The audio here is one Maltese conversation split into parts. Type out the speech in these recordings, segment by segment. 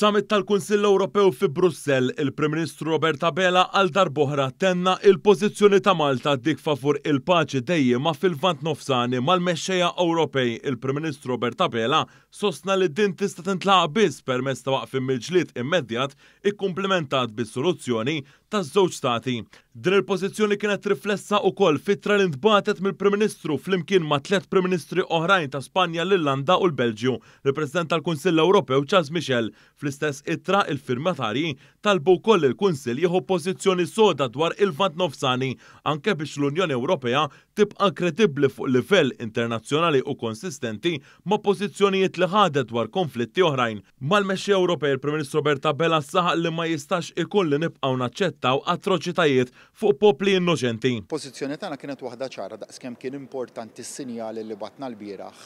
F'summit tal-Kunsill Ewropew fi Brussell, il-Prim Ministru Robert Abela għal darb'oħra tenna il-pożizzjoni ta' Malta, dik favur il-paċi dejjiema fil-Lvant Nofsani. Mal-mexxejja Ewropej, il-Prim Ministru Robert Abela sostna li din tista' tintlaħaq biss permezz ta' waqfien mill-ġlied immedjat ikkumplimentat bis-soluzzjoni taż-żewġ stati. Din il-pożizzjoni kienet riflessa wkoll f'ittra li ntbagħtet mill-Prim Ministru flimkien ma' tliet Prim Ministri oħrajn ta' Spanja, l-Irlanda u l-Belġju, lill-President tal-Kunsill Ewropew Charles Michel. Fl-istess ittra, il-firmatarji talbu wkoll lill-Kunsill jieħu pożizzjoni soda dwar il-Lvant Nofsani, anke biex l-Unjoni Ewropea tibqa' kredibbli fuq livell internazzjonali u konsistenti ma' pożizzjonijiet li ħadet dwar konflitti oħrajn. Mal-mexxejja Ewropej il-Prim Ministru Robert Abela saħaq li ma jistax ikun li nibqgħu naċċettaw atroċitajiet fuq popli innoċenti. Il-pożizzjoni tagħna kienet waħda ċara daqskemm kien importanti s-sinjal li bagħtna lbieraħ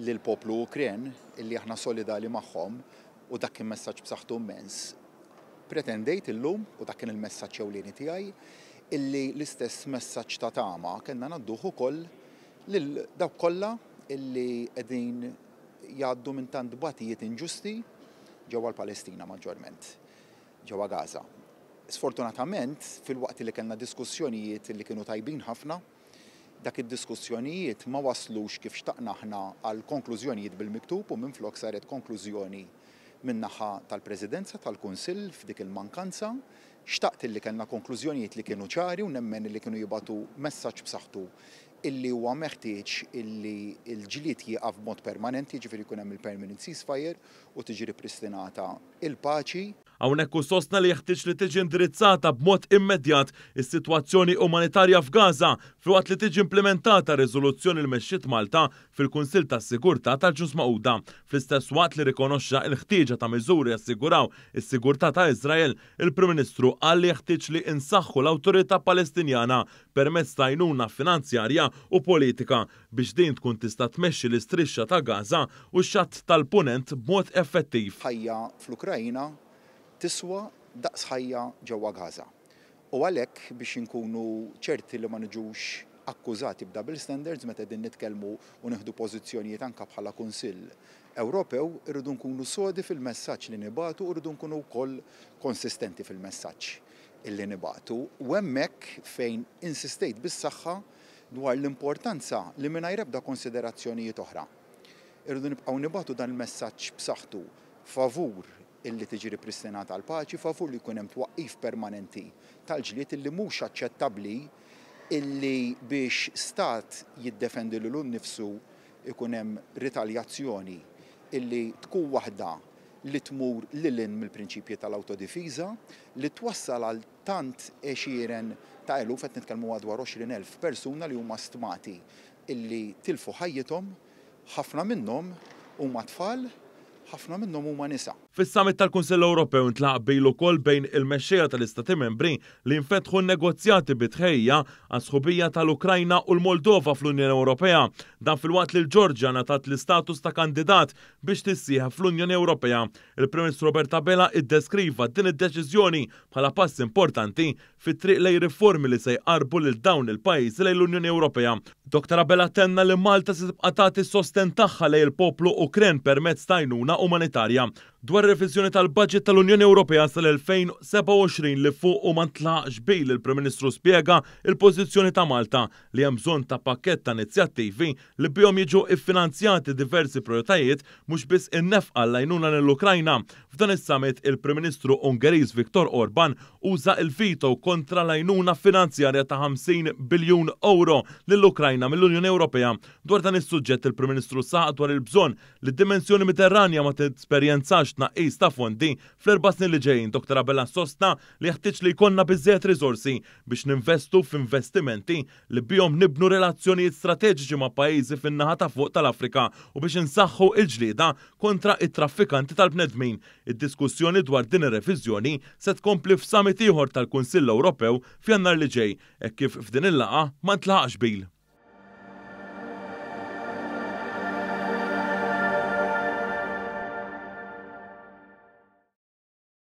lill-poplu Ukren illi aħna solidali magħhom u dak kien messaġġ b'saħħtu immens. Pretendejt illum, u dak kien il-messaġġ ewlieni tiegħi, illi l-istess messaġġ ta' tama kellna ngħadduh ukoll lil dawk kollha illi qegħdin jgħaddu minn tant tbatijiet inġusti ġewwa l-Palestina maġġorment, ġewwa Gaza. Sfortunatament, filwaqt li kellna diskussjonijiet li kienu tajbin ħafna, dak id-diskussjonijiet ma waslux kif xtaqna aħna għal konklużjonijiet bil-miktub u minflok saret konklużjoni min-naħa tal-Presidenza tal-Kunsill f'dik il-mankanza. Xtaqt illi kellna konklużjonijiet li kienu ċari u nemmen illi kienu jibagħtu messaġġ b'saħħtu illi huwa meħtieġ illi l-ġlied jieqaf b'mod permanenti, jiġifieri jkun hemm il-permanent ceasefire u tiġi ripristinata l-paċi. Hawnhekk hu sostna li jeħtieġ li tiġi indirizzata b'mod immedjat is-sitwazzjoni umanitarja f'Gaza filwaqt li tiġi implimentata r-riżoluzzjoni li mexxiet Malta fil-Kunsill tas-Sigurtà tal-Ġnus Magħquda. Fl-istess waqt li rrikonoxxa l-ħtieġa ta' miżuri jassiguraw is-sigurtà ta' Iżrael, il-Prim Ministru qal li jeħtieġ li insaħħu l-Awtorità Palestinjana permezz ta' għajnuna finanzjarja u politika biex din tkun tista' tmexxi l-Istrixxa ta' Gaza u x-Xatt tal-Punent b'mod effettiv. Ħajja fl-Ukraina tiswa daqs ħajja ġewwa Gaza. U għalhekk biex inkunu ċerti li ma niġux akkużati b'double standards meta qegħdin nitkellmu u nieħdu pożizzjonijiet anke bħala Kunsill Ewropew, irridu nkunu sodi fil-messaġġ li nibagħtu u rridu nkunu wkoll konsistenti fil-messaġġ illi nibagħtu. U hemmhekk fejn insistejt bis-saħħa dwar l-importanza li mingħajr ebda konsiderazzjonijiet oħra, irridu nibqgħu nibagħtu dan il-messaġġ b'saħħtu favur illi tiġi ripristinata l-paċi, favur li jkun hemm twaqqif permanenti tal-ġlied, illi mhux aċċettabbli illi biex stat jiddefendi lilu nnifsu ikun hemm ritaljazzjoni illi tkun waħda li tmur lil hinn mill-prinċipji tal-awtodifiża, li twassal għal tant għexieren ta' eluf, qed nitkellmu madwar 20,000 persuna li huma stmati illi tilfu ħajjithom, ħafna minnhom huma tfal, ħafna minnhom huma nisa. Fis-Summit tal-Kunsill Ewropew intlaħaq qbil ukoll bejn il-mexxejja tal-Istati Membri li jinfetħu n-negozjati bi tħejjija għas-sħubija tal-Ukrajna u l-Moldova fl-Unjoni Ewropea. Dan filwaqt li l-Ġorġja ngħatat l-istatus ta' kandidat biex tissieħeb fl-Unjoni Ewropea. Il-Prim Ministru Robert Abela iddeskriva din id-deċiżjoni bħala pass importanti fit-triq lejn riformi li se jqarrbu lil dawn il-pajjiżi lejn l-Unjoni Ewropea. Dottor Abela tenna li Malta se tibqa' tagħti s-sostenn tagħha lejn il-poplu Ukren permezz ta' għajnuna umanitarja. Dwar ir-reviżjoni tal-baġit tal-Unjoni Ewropea sal-2027 li fuqu ma ntlaħaqx qbil il-Prim Ministru spjega l-pożizzjoni ta' Malta li hemm bżonn ta' pakkett ta' inizjattivi li bihom jiġu ffinanzjati diversi prijoritajiet mhux biss in-nefqa għall-għajnuna lill-Ukrajna. F'dan is-summit, il-Prim Ministru Ungeriż Viktor Orban uża l-veto kontra l-għajnuna finanzjarja ta' 50 biljun ewro lill-Ukrajna mill-Unjoni Ewropea. Dwar dan is-suġġett, il-Prim Ministru saħaq dwar il-bżonn li d-dimensjoni Mediterranja ma tesperjenzax tnaqqis ta' fondi fl-erba' snin li ġejjin. Dottor Abela sostna li jeħtieġ li jkollna biżżejjed riżorsi biex ninvestu f'investimenti li bihom nibnu relazzjonijiet strateġiċi ma' pajjiżi fin-naħa ta' fuq tal-Afrika u biex insaħħu l-ġlieda kontra t-traffikanti tal-bnedmin. Id-diskussjoni dwar din ir-reviżjoni se tkompli f'summit ieħor tal-Kunsill Ewropew f'Jannar li ġej, hekk kif f'din il-laqgħa ma ntlaħaqx qbil.